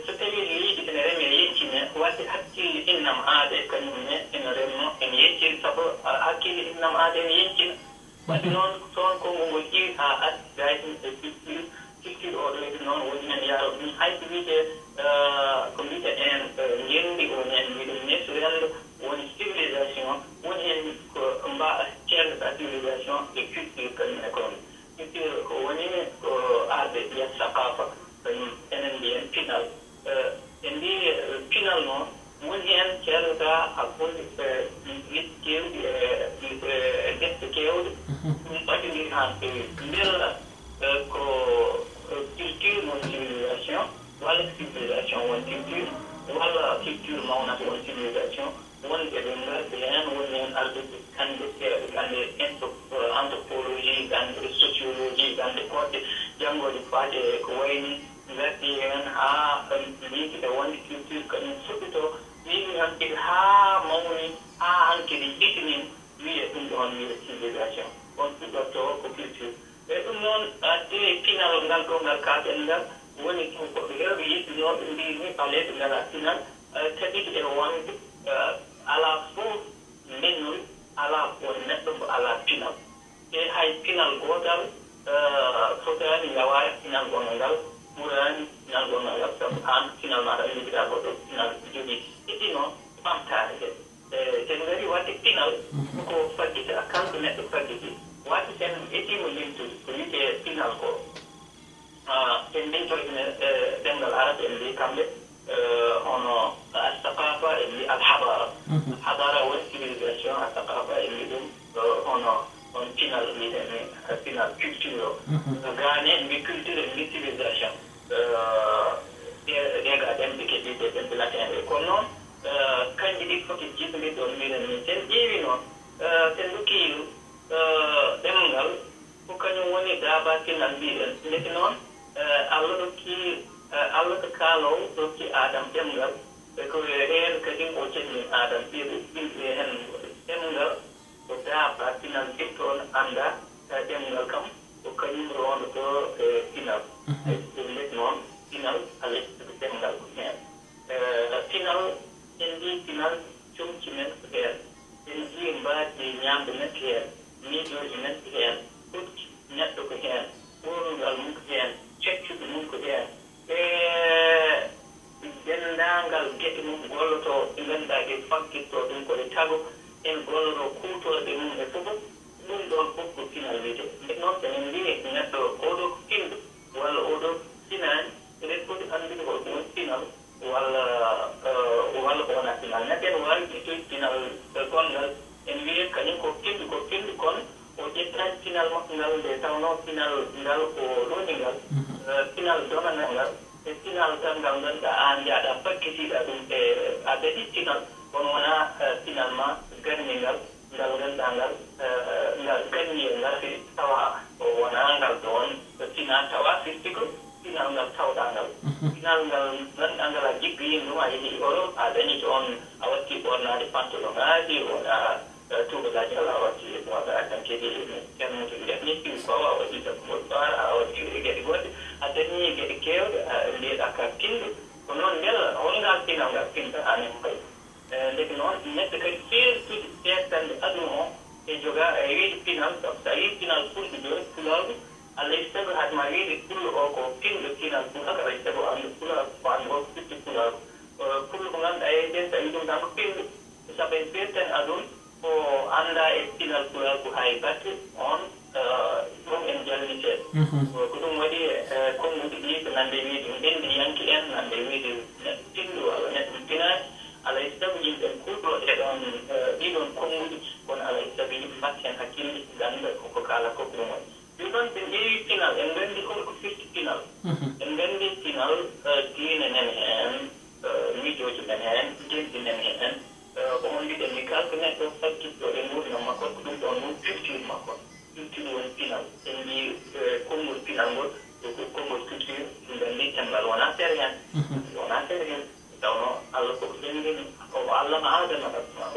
So tawi leydi ene reme yeñcine wadde hakkille innam aade kañum ne ene remno ene yeñciri sabu hakkille innam aade ene yeñcina. Wadde noon toon konngu ngol iwi haa addi gayɗum e culture Oɗo leydi noon woni heen yaaro ɗum hay ko wiyetee, ko mbiyetee en ngenndi woni heen, mbiɗen nesurel woni civilisation, woni heen ko mba ceerno ka civilisation e culture kañum e kono. Culture ko woni ko arde ɓiya saqaafa, kañum enen mbiyen pinal. Eh, en mbi, eh, pinal noon, woni heen ceerno ka hakkunde, eh, liƴƴi keewɗi e, e defte keewɗe. Ɗum ɓadindiri haa no feewi. Mbela, eh, ko, eh, culture woni civilisation, walla ko civilisation woni culture, walla culture mawnata woni civilisation, woni eɓe ngardi heen, woni heen ardude kannde keewɗe, kannde anthro-, eh, anthropologie, kannde sociologie, kannde goɗɗe janngooje faade e ko wayi ni, ngardi heen haa, eh, mbiyti e wonde culture kañum fuɗɗitoo, wiyi hankadi haa mawni, haa hankadi yitini, wiyee ɗum ɗoon wiyee civilisation. On fuɗɗortoo ko culture. E ɗum noon, addi pinal ngal ɗo ngal kaaɗen ngal, woni ko woɓɓe heewɓe yeddinooɓe mbiyi ni ɓaleeɓe ngalaa pinal, eh, tabiɗi e wonde, eh, alaa fof leñol, alaa won neɗɗo mbo alaa pinal. Te hay pinal gootal, eh, fotaani yawaade pinal gonngal ngal, ɓuraani pinal gonngal ngal, sabu aan pinal maa tan njogita goɗɗo pinal jogii. Iddi noon ɓamtaare nde. Eh, sen ngari waɗde pinal, ko faggita, kala ko neɗɗo faggiti. Waɗde sen etiima limtude ko wiyetee pinal ko. Ah, sen ndintoytene, eh, ɗemngal arab, en mbiyi kamɓe, eh, hono al-saqafa, en mbiyi al-hadara. Al-hadara woni civilisation, al-saqafa, en mbiyi ɗum, eh, hono, on pinal, mbiyeten ni, eh, pinal culture o. Gane, en mbiyi culture, en mbiyi civilisation. Eh, ɗe, ɗe ga ɗemɗe keɓiiɗe, ɗemɗe latin ɗe. Kono noon, eh, kanji ɗi foti jiɗndirde on mbiɗen ni. Sen ƴeewi noon, eh, sen ndokki, eh, ɗemngal, ko kañum woni daabaakinal mbiɗen. Ndeke noon, eh, Allah rokki, eh, Allah ko kaaloowo rokki Adam ɗemngal. E ko heen kadi o cellini Adam, ɓiɗɗo, ɓiɗɗo heen ɗemngal. Ko daabaakinal, jikka on annda, eh, ɗemngal kam, ko kañum roondotoo, eh, pinal. Mhm. Hay so ɗum ndek noon, pinal, alaa e sago ɗemngal ko heen. Eh, pinal, en mbiyi pinal, comci men ko heen. En mbiyi mbaadi ñaamde men ko heen. Miijooji men ko heen. Huɗki neɗɗo ko heen. Ɓoornugal mum ko heen. Ceccuɗi mum ko heen. E denndaangal geɗe mum gollotoo, ɗe ngannduɗaa ɗe faggitto ɗum ko e tago, en gollotoo kuutorɗe mum e fof, ɗum ɗoon fof ko pinal wiyetee. Ndeen noon, so en mbiyi neɗɗo oɗo ko pinɗo, walla oɗo finaani, eɗen poti anndude holko woni pinal, walla, eh, walla ko wonaa pinal. Neɗɗo ene waawi ƴettude pinal, eh, gonngal, en mbiya kañum ko pinɗo, ko pinɗo, kono o ƴettaani pinal makko ngal, nde tawnoo pinal ngal ko ɗooni ngal, mhm, eh, pinal donangal ngal, e pinal tan ngal ngannduɗaa aan njahɗaa pakkitiiɗaa ɗum e a daɗii pinal, kono wonaa, eh, pinal ma ganni ngal, ngal ngannduɗaa ngal, eh, ngal ganni e ngal, tawa o wonaa ngal ɗoon pinal, tawa firti ko pinal ngal tawɗaa ngal. Mhm. Pinal ngal ngannduɗaa ngal a jiggoyiima ɗum, a yehii Europe, a dañii toon, a watti ɓoornaade pantalon ŋaaji, wona, eh, tubalaaji, alaa, a watti ɓoornaade tan kadi ceerno Moussa Diagne, siwi ko a waɗi Dakkumol Baara, a waɗi geɗe goɗɗe, a dañii geɗe keewɗe, a mbiyeɗaa ka pinɗo. Ko noon mbela hol ngal pinal ngal pinɗa aan e hoore? Eh, ndeke noon, neɗɗo kadi feertude seeɗtande aduna o e jogaa, e wiyde pinal, sabu so a wii pinal fulɓe jooni, pulaagu, alaa e sago hade ma wiyde pullo o ko pinɗo pinal pulaagu, alaa e sago o annda pulaagu, o annda holko firti pulaagu. Eh, pullo mo ngannduɗaa e nden, so a wii ɗum tan ko pinɗo, sabu en feertani aduna, o anndaa e pinal pulaagu hay batte, on, eh, ɗum en jalni seeɗa. Mhm. Ko, ko ɗum waɗi, eh, konnguɗi ɗi, ko nande wiyde ngendiyanke en, nande wiyde neɗɗo pinɗo walla neɗɗo mo pinaani, alaa e sago yimɓe en kuutoroo ɗee ɗoon, eh, ɗii ɗoon konnguɗi, kono alaa e sago yimɓe mbaɗta heen hakkille, ngannda ko ko kaalata ko ko ɗum waɗi. Ɗum ɗoon, so en ƴeewi pinal, en nganndi holko firti pinal. Mhm. En nganndi pinal, eh, diine men heen, eh, miijooji men heen, ngenndi men heen. Eh, ko oon mbiɗen ni, kala ko neɗɗo faggitto e nguurndam makko, ko ɗum ɗoon woni culture makko. Culture woni pinal. En mbiyi, eh, konngol pinal ngol, ko, ko konngol culture, en nganndi ɗemngal wonaa feere heen. Mhm. Wonaa feere heen. Tawnoo Allah koko janngini, o allama Aadama,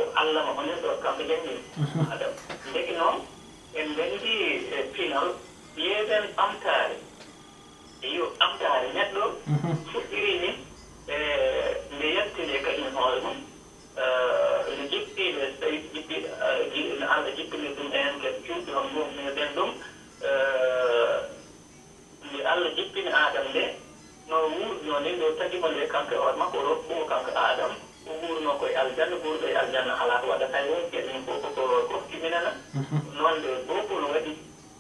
o allama onon ɗo kamɓe janngini Aadama. Ndeke noon, en nganndi, eh, pinal, ƴeewen ɓamtaare. Iyo, ɓamtaare neɗɗo fuɗɗiri ni, eh, nde yalti nde kañum hoore mum, eh, nde jippi, nde so tawii jippi, eh, ji-, no Allah jippinir ɗum en, kadi cuuɗi on mum, meɗen ɗum, eh, nde Allah jippini Aadama. Min ɗo tagi mo nde kanko e hoore makko, o rokku mo kanko Aadam, o wuurno ko e aljanna, guurɗo e aljanna alaa ko waɗata hay huunde, geɗe mum fof ko ko goftiminana. Noon nde gooto no waɗi,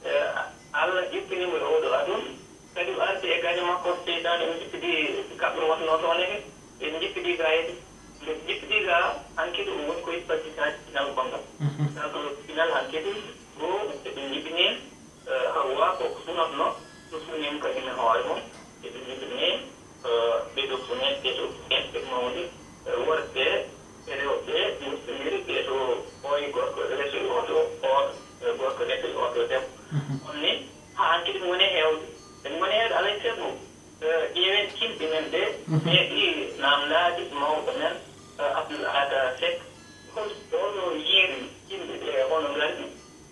eh, Allah ƴettini mo e oo ɗo aduna, kadi o ardi e gaño makko, seytaane, ɓe njippidi kaɓɓe wonnoo toon e heen, ɓe njippidi ga e nde njippidi ga, hankadi o woni koye fajjitaaji pinal gonngal. Ngal ɗo pinal hankadi, goo eɓe njibini, eh, Hawwa ko sunatno, so sunniima kañum e hoore mum, eɓe njibini, eh, ɓee ɗo suneeɓe, ɓee ɗo suneeɓe mawni, eh, worɓe e rewɓe gostondiri, ɓee ɗo, oo e gorko resoyi oo to, oo, eh, gorko resoyi oo to debbo. On ni, haa hankadi ɗum woni heewde. Ɗum woni heewde alaa e sago. Eh, ƴeewen cimɗi men ɗe, meeɗi naamndaade mawɗo men, eh, Abdoul Aada Seck, hol, hol o yiiri cimɗi ɗe, hono ngardi?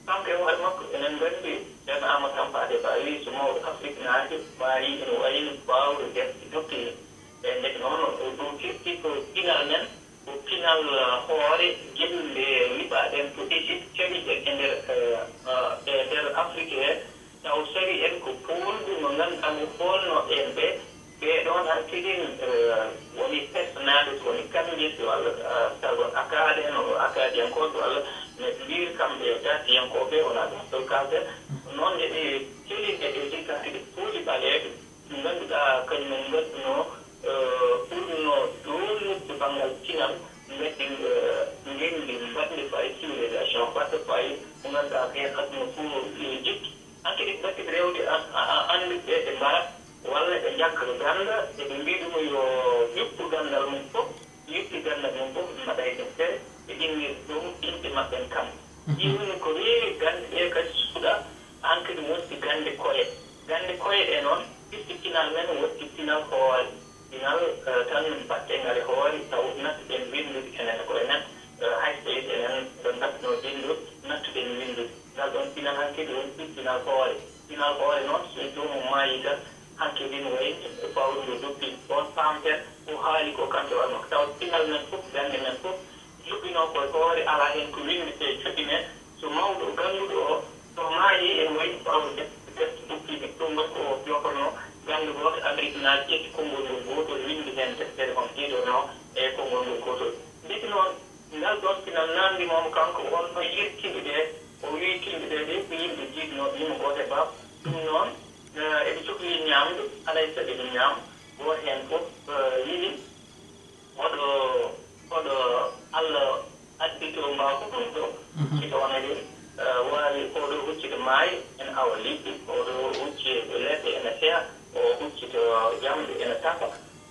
Kanko e hoore makko, enen nganndi, Ceerno Amadou Hampaate Ba wii, so mawɗo Afriknaajo maayii, ene wayi no baawɗo defte dokke. E ndeke noon, o ɗo firti ko pinal men, ko pinal, eh, hoore, geɗel nde liɓaaɗen to Égypte, cariɗen e nder, eh, eh, e nder Afrique he, taw sari en ko poolgu mo ngannduɗaa ngu hoolnoo ɓeen ɓe, ɓee ɗoon hankadi, eh, woni personnalité, woni kamɓe, so Allah, eh, taw ɗoon Akaade, no Akaadiyankooɓe, walla no ɓe mbiyri kamɓe Daatiyankooɓe, wonaa ɗum Tolkaaɓe. Noon nde ɓe celi nde ɓe njiɗ hankadi pooli ɓaleeɓe, ɗi ngannduɗaa kañum en ngadduno, eh, ɓurno doolnude banngal pinal, ngaddi, eh, ngenndi mbaɗndi faayi civilisation, mbaɗndi faayi ko ngannduɗaa ko heen aduna fof ene jikki. Hankadi ɓe mbaɗti rewde an-, a-, a-, annduɓe ɓe, ɓe mbara, walla ɓe njagga gannda, eɓe mbiya ɗum yo ƴuppu ganndal mum fof, ƴuppi ganndal mum fof, ɓe mbaɗa e deftere, ɓe innir ɗum inɗe maɓɓe en kamɓe. Ɗi woni ko reeri gannde ɗe kadi suuɗa, hankadi wonti gannde koye. Gannde koye ɗe noon, firti pinal men wonti pinal hoore. Pinal, eh, tan baɗtengal e hoore, taw nattuɗen winndude enen e koye men, eh, hay so tawii enen mbaɗno binndol, nattuɗen winndude. Ngal ɗoon pinal hankadi wonti pinal hoore. Pinal hoore noon, so joomum maayii tan, hankadi no wayi no fawru ndu duppi. Ɗoon paamten ko haali ko kanko e hoore makko. Taw pinal men fof, gannde men fof, juɓɓinoo ko e hoore, alaa heen ko winndetee, joɓɓinee. So mawɗo gannduɗo o, so maayii, ene wayi ko ɓawde defte, defte duppiiɗe. Ɗum waɗi ko o jokornoo gannde gooto, Ameriknaajo ƴetti konngol ngol gootol, winndi heen deftere, on tiitornoo e konngol ngol gootol. Ndeke noon, ngal ɗoon pinal naamndii mo kanko, on no yiiri cimɗi ɗe, o wii cimɗi ɗe, ɗe ko yimɓe jiiduno, yimɓe gooto e baaba. Ɗum noon, eh, eɓe cokli ñaamde, alaa e sago eɓe ñaama. Gooto heen fof, eh, yiɗi Oɗo, oɗo Allah addi to mbaaw ko ɗum ɗo. Mhm. Huccita wona ɗum, eh, waawi ko ɗo huccita maayo, ene awa liɗɗi, ko ɗo hucci leɗɗe, ene seha, o huccita jamɗe, ene tafa.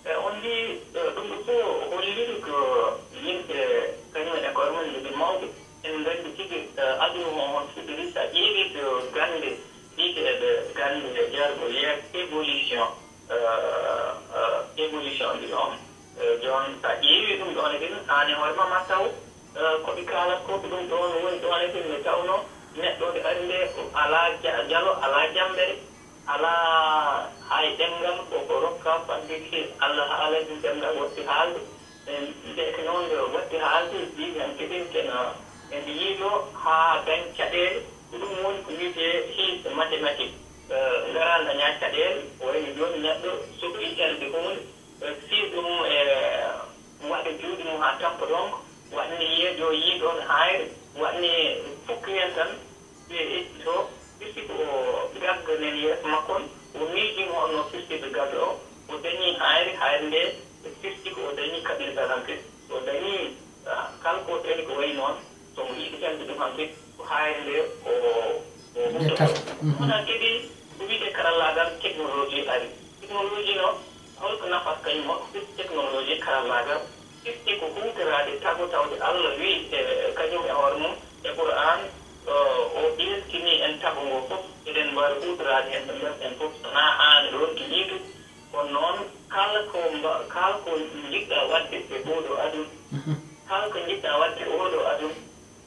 E on mbii, eh, ɗum ɗo fof holliri ko yimɓe kañum en e koye mum nde ɓe mawɓe. En nganndi tigi, eh, aduna o hon fuɗɗori, so a ƴeewi to gannde biyeteeɗe gannde jargol, yeeso évolution, eh, eh, évolution ɗi ɗoon. Eh, jooni, so a ƴeewi ɗum ɗoon e ɗin, aan e hoore ma, ma taw, eh, ko ɓe kaalata ko, ko ɗum ɗoon woni ɗoon e ɗin, nde tawnoo neɗɗo nde ari nde, alaa ja-, jalo, alaa jammbere, alaa hay ɗemngal, ko ko rokka fadde ki Allah haala ɗum ɗemngal watti haalde. En, nde ko noon nde watti haalde, jiigan keɗen kena, en yiilo haa dañ caɗeele. Ko ɗum woni ko wiyetee hiisde mathématique. Eh, ngaraa dañaa caɗeele, ko wayi no jooni neɗɗo sohli elde huunde, eh, fii ɗum, eh, waɗa juuɗe mum haa tampa ɗoon, waɗni yeejo yii ɗoon haayre, waɗni fukki heen tan, ɓe eccitoo, firti ko o gagga nen yeeso makko on, o miijii mo honno firtirde gagga o, o dañii haayre, haayre nde firti ko o dañii kaɓirgal hanke, o dañii, ah, kala ko dañi ko wayi noon, so mo yiɗi helde ɗum hanke, ko haayre nde o, o huttotoo. Yettata. Mhm. Ɗum noon kadi ko wiyetee karallaagal technologie ari. Technologie noon, holko nafata kañum o? Firti technologie karallaagal, firti ko huutoraade tago tawde Allah wii e kañum e hoore mum e Qur'aan, o, o ƴeeltinii en tago ngo fof, eɗen mbaawi huutoraade heen, ɓe mbiyat en fof, so wonaa aan ronki yiitude. Kono noon, kala ko mba-, kala ko njiɗ-ɗaa waɗde e oo ɗoo aduna, mhm, kala ko njiɗ-ɗaa waɗde e oo ɗoo aduna,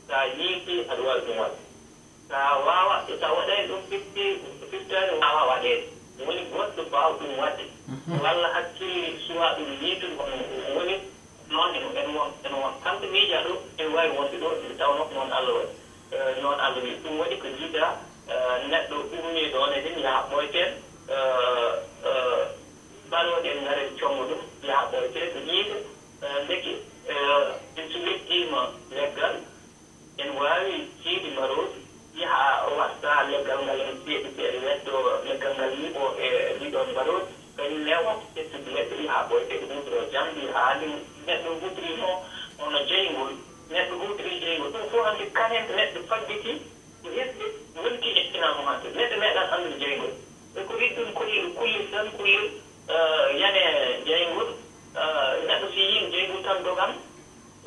so a yiitii, aɗa waawi ɗum waɗde. So a waawaa, so a waɗaani ɗum firti-, firtaani waawaa waɗeede. Woni goɗɗo baawɗo ɗum waɗde. Mhm. Walla hakkille suwaa ɗum yiitude hono woni noon ene, ene won, ene won. Kala ko miijaa ɗo, ene waawi wonde ɗo, nde tawnoo ko noon Allah waɗi. Eh, noon Allah wiyi. Ɗum waɗi ko jiidaa, eh, neɗɗo ummii ɗoon e ɗin yaha ɓooyteen, eh, eh, barooɗe en ngaren Ɓooyte ko yiide, eh, ndeke, eh, so weddiima leggal, ene waawi jiidi mbaroondi, yaha waɗta leggal ngal en seeɗa seeɗa, weddo leggal ngal yiɓo e ɗiɗon mbaroondi, kañum ne waɗta ƴettude leɗɗe ɗi haa ɓooyte, huutoro jamndi, haa ndi neɗɗo huutorii mo hono jeyngol, neɗɗo huutorii jeyngol, ɗum fof hanki kanente neɗɗo faggiti, ko hesɗi, yonti e pinal mum hanki. Neɗɗo meeɗaani anndude jeyngol. E ko riddude kollel, kullel tan, kullel, eh, yane jeyngol, eh, neɗɗo so yiino jeyngol tan dogan.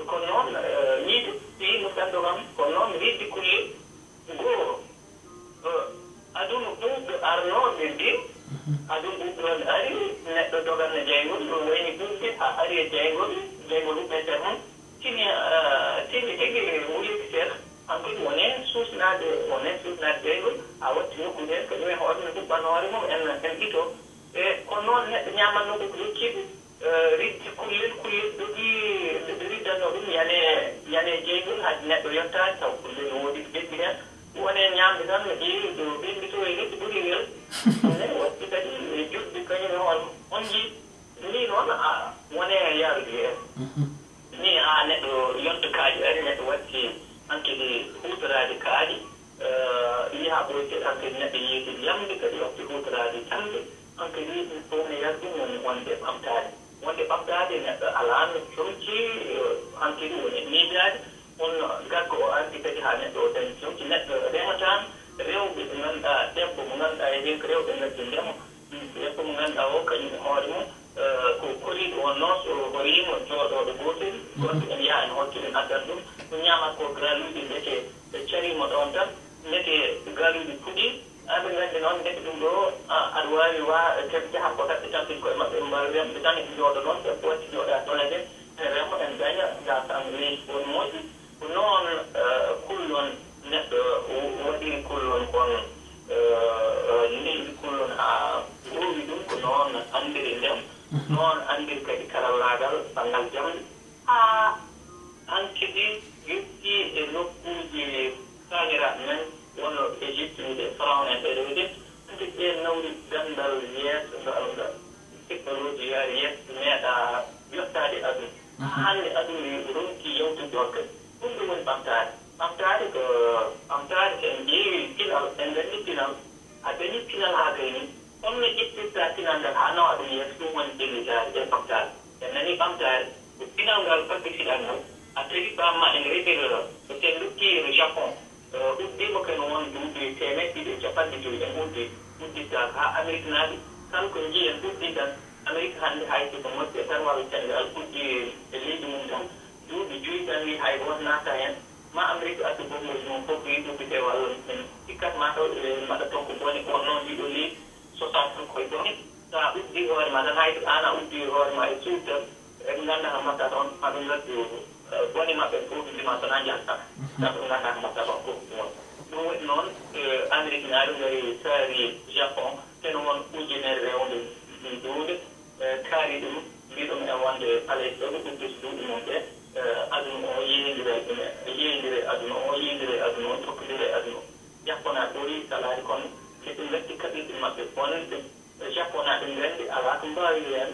Kono noon, eh, yiide so yiino tan dogan. Kono noon, ridde kullel, goo, eh, aduna ɓuuɓɗo arnooɓe ndin, aduna ɓuuɓɗo on ari, neɗɗo doganno jeyngol, ɗum wayni ɓuuɓde, haa ari e jeyngol, jeyngol huɓɓete mum. Tini, eh, tini tigi wuliti seeɗa, hankkadi wone suusnaade, wone suusnaade jeyngol, a watti nokku heen, kañum e hoore mum huɓɓan hoore mum, en, en ito. E kono noon neɗɗo ñaamannoo ko ko yokkiiɓe, eh, ridde kullel, kullel dogii, riddanno ɗum, yane, yane jeyngol, haade neɗɗo yottaade, taw kullel woodi ko ɓendi heen. Wone ñaamde tan, no ƴeewi ɗo ɓendi to e ridde ɓuri wel. Wone watti kadi e juɗde kañum e hoore mum. On njii, nii noon, a, wone yaarude heen. Nii haa neɗɗo yonta kaaƴe ari, neɗɗo watti hankadi huutoraade kaaƴe, eh, yaha ɓooyte hankadi neɗɗo yeeyde jamɗe, kadi watti huutoraade jamɗe, hankadi ɗum fof ne yalti won-, wonde ɓamtaare. Wonde ɓamtaade neɗɗo alaano comci, eh, hankadi woni miijaade, kono gaggo o ardi kadi haa neɗɗo o dañi comci. Neɗɗo remataan rewɓe ɓe ngannduɗaa, debbo mo ngannduɗaa e heen ko rewɓe ngaddi ndema, debbo mo ngannduɗaa o kañum e hoore mum, eh, ko koriiɗo wonnoo, so horiima jooɗooɗo gootel, gorko en yaha en hokki en addan ɗum, ko ñaamata ko galuuji ndeke ɓe cariima ɗoon tan, ndeke galuuji puɗii, aɓe nganndi noon ndeke ɗum ɗo, a, aɗa waawi wa-, kadi jaha ko taɓɓe tampin koye maɓɓe, ɓe mbaawi remde tan, eɓe njooɗo noon, ɓe watti jooɗa toon e ɓe, en remo, en daña, gasa am leydi fof ne moƴƴi. Ko noon, eh, kullon neɗɗo w-, waɗiri kullon kon, eh, eh, leydi kullon haa goowi ɗum, ko noon anndiri ndem, noon anndiri kadi karallaagal banngal jamɗe. Haa hankadi yettii e nokkuuji kaaniraaɓe men wonnooɓe Égypte, wiyde Pharaon en ɓe rewde, hankadi ɓeen nawri ganndal yeeso ngal, ngal technologie yaari yeeso, meeɗaa yottaade aduna. Haa hannde aduna ronki yawtude ɗoon kadi. Ɗum ɗo woni ɓamtaare. Ɓamtaare ko, ɓamtaare so en ƴeewi pinal, en nganndi pinal, a dañi pinal haa gayni, holno ƴettirta pinal ngal haa nawa ɗum yeeso, ɗum woni ƴellitaare e ɓamtaare. En nani ɓamtaare, ko pinal ngal faggitinɗaa ngal, a tawi bamma ene remira ko teen luttiiɗo Japon, eh, uddiima ko ene won duuɓi teemeɗɗe ɗiɗi e capanɗe joy en uddi, uddittaako haa Ameriknaaɓe, kala ko njiyen uddi tan, Amerik hannde hay si ko moƴƴe tan walla Senegaal uddi e leydi mum tan, duuɓi joy tan wi hay gooto naata heen, ma Amerik addu bommuuji mum fof wi uddite walla en cikkat ma taw ɓe mbaɗa toon ko bone wonnoo ndi ɗo leydi sosaa tan koye bone. So a uddi hoore ma tan, hay so aan a uddi hoore ma e suudu tan, eɓe ngannda ko mbaɗta toon, ma ɓe ngaddu, eh, bone maɓɓe fof, ɓe mbima tan a njalta. Sabu ɓe ngannda ko mbaɗta toon fof ko ɗum woni. Ɗum waɗi noon, eh, Ameriknaaɓe ngari taari Japon, ken won ujunere rewde duuɗe, eh, taari ɗum, mbii ɗum e wonde alay sago udditi duuɗi mum ɓe, eh, aduna o yeeyndira e ɗum, yeeyndira e aduna o, yeeyndira e aduna o, jokkondira e aduna o. Japonaaɓe ɓuri salaade kono, nde ɓe ngatti kaɓirɗe maɓɓe bonɗe, Japonaaɓe nganndi alaa ko mbaawi heen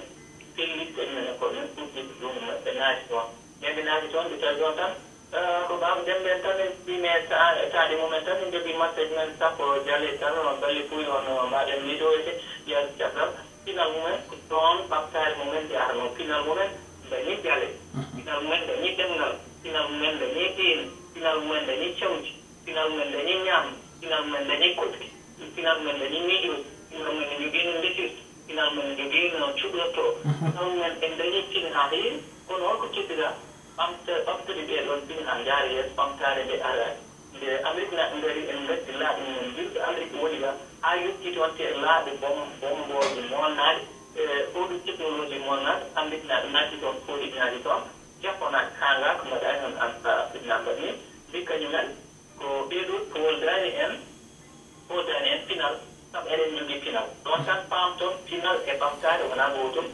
pellitte mene ko min udditi ɗum, ɓe naati toon. Nden ɓe naati toon, ɓe tawi ɗoon tan, eh, ko Baaba Demba en tan, e ɗiin e ta-, e taade mumen tan, min njogii match men sappo jale tan, on balli puy on, mbaɗen miijoyde, yaade caggal. Pinal mumen ko toon ɓamtaare mumen nde arnoo. Pinal mumen dañi jale. Pinal mumen dañi ɗemngal. Pinal mumen dañi diine. Pinal mumen dañi cawji. Pinal mumen dañi ñaam, pinal mumen dañi koɗki, pinal mumen dañi miijooji, pinal mumen ne jogii no ndesirta, pinal mumen ne jogii no cuɗortoo. Pinal mumen en dañi pine haa heewi, kono holko keddira ɓamta-, ɓamtude ɓee ɗoon pine haa njaara yeeso ɓamtaare nde araani? Nde Ameriknaaɓe ngari en ngaddi laaɗe mumen njilɓe Amerik woni ga haa yettii toon te laaɗe bom-, bombooje moolnaaɗe, e oo ɗoo technologie moolnaaɗo Ameriknaaɓe naati toon, Kooriinaaɓe toon, Japonaaɓe kaangaaka mbaɗaani hono Ameriknaaɓe mbaɗi ni, mbi kañumen, Ko ɓee ɗoo pooldaani en, pooldaani en pinal, sabu eɗen njogii pinal. Ɗoon tan paamton, pinal e ɓamtaare wonaa gootum.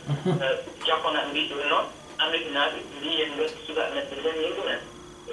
Eh, Japonaaɓe mbii ɗum noon, Ameriknaaɓe mbii en ngartu sukaaɓe men ɓe njannginii ɗumen.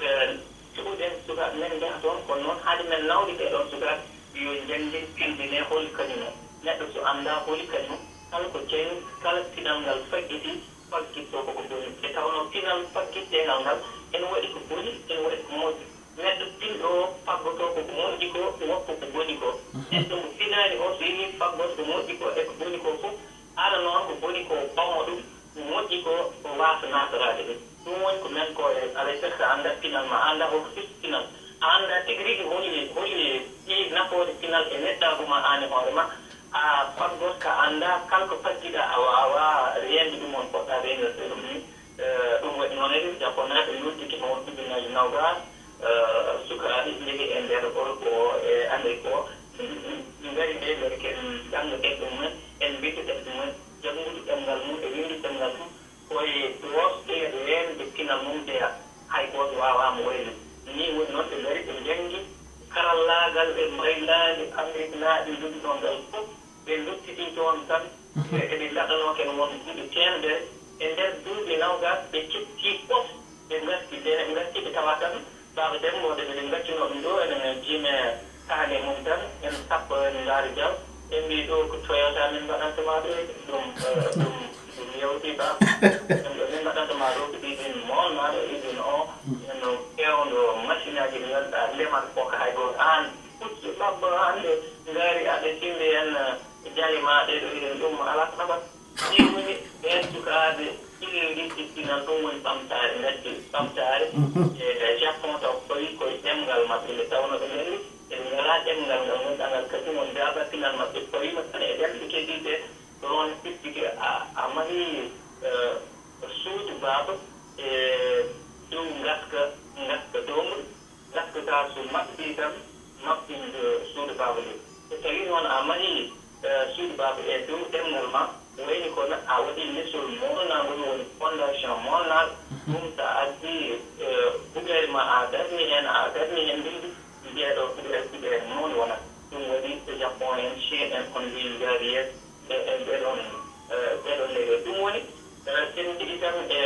Eh, cuɓoɗen sukaaɓe men njaha toon, kono noon hade men nawde ɓee ɗoon sukaaɓe, yo njanngin, pinndinee holi kañum en. Neɗɗo so anndaa holi kañum, kala ko jeyni, kala pinal ngal faggiti, Faggittoo ko ko boni. Nde tawnoo pinal faggitteengal ngal, ene waɗi ko boni, ene waɗi ko moƴƴi. Neɗɗo pinɗo o faggotoo ko ko moƴƴi ko, woppa ko boni ko. Neɗɗo mo pinaani o, so yehii faggoto ko moƴƴi ko e ko boni ko fof, aɗa noon ko boni ko ɓama ɗum, ko moƴƴi ko o waasa naatoraade ɗum. Ɗum woni ko men kooyal. Alay sago so a anndaa pinal ma, a anndaa hol ko firti pinal, a anndaa tigi rigi holi, holi ɗi nafoore pinal e neɗɗaagu ma aan e hoore ma, a faggot ka anndaa, kala ko faggiɗaa a waawaa reende ɗum on poɗɗaa reenirde ɗum ni. Eh, ɗum waɗi noon enen Japonaaɓe noddike heen ujunnaaji noogaas, eh, sukaaɓe njehi e nder Europe o e Amérique o, ɓe ngari ɓe ngari ken janngoɗen ɗum mumen, en mbinnditen ɗum mumen, janngude ɗemngal mum e winndude ɗemngal mum, ko e doosɗe reende pinal mum jeyaa, hay gooto waawaama waylude. Nii woni noon ɓe ngari ɓe njanngi karallaagal e mbaylaandi Ameriknaaɓe njoginoo ngal fof, ɓe nduttitii toon tan, e, eɓe mbaɗanoo ken won duuɓi teemedere e nder duuɓi noogaas, ɓe keɓtii fof, ɓe ngarti, nde ɓe ngarti, ɓe tawa tan Baaba Demba o, nde ɓe ngaccuno ɗum ɗo, enen en jiimi kaane mum tan, en sappo en ndaari Jaw, en mbii ɗo ko Toyota min mbaɗanta ma ɗo, ɗum, eh, ɗum, ɗum yawti Baaba. Ɗum ɗo min mbaɗanta ma ɗo ko usine moolnaaɗo, usine o, en fewndo machine aji ɗi ngannduɗaa ndemata ko hay gooto. Aan puccu Baaba hannde ngaari aɗa sindi en, eh, jahe ma ɗe ɗo, eɗen ɗum alaa ko naɓata. Ɗi woni ɓeen sukaaɓe illiiɓe pinal, ɗum woni ɓamtaare, ngaddi ɓamtaare e, e Japon, taw ko fawii ko e ɗemngal maɓɓe, nde tawnoo ɓe nganndi eɓe ngalaa ɗemngal ngal ngannduɗaa ngal kañum woni daabaa pinal maɓɓe. Fawiima tan e ɗemɗe keediiɗe ɗe, ɗoon firti ke a, a mahii, eh, suudu baaba e dow ngaska, ngaska doomri, ngaska kaa so maɓɓii tan, maɓɓin suudu baaba ndu. So tawii noon a mahii, eh, suudu baaba e dow ɗemngal ma, wayni ko a waɗii lesol moolnaango, ɗum woni fondation moolnaaɗo, ɗum so a addii, eh, huɓeere ma, a darni heen, a darni heen ndimndi, ndee ɗoo huɓeere, huɓeere mawnde wonat. Ɗum waɗi ko Japon en, Chine en, on mbiyi njaari yeeso, e, e ɓee ɗoon, eh, ɓee ɗoon leyɗe. Ɗum woni, eh, so en njiɗii tan e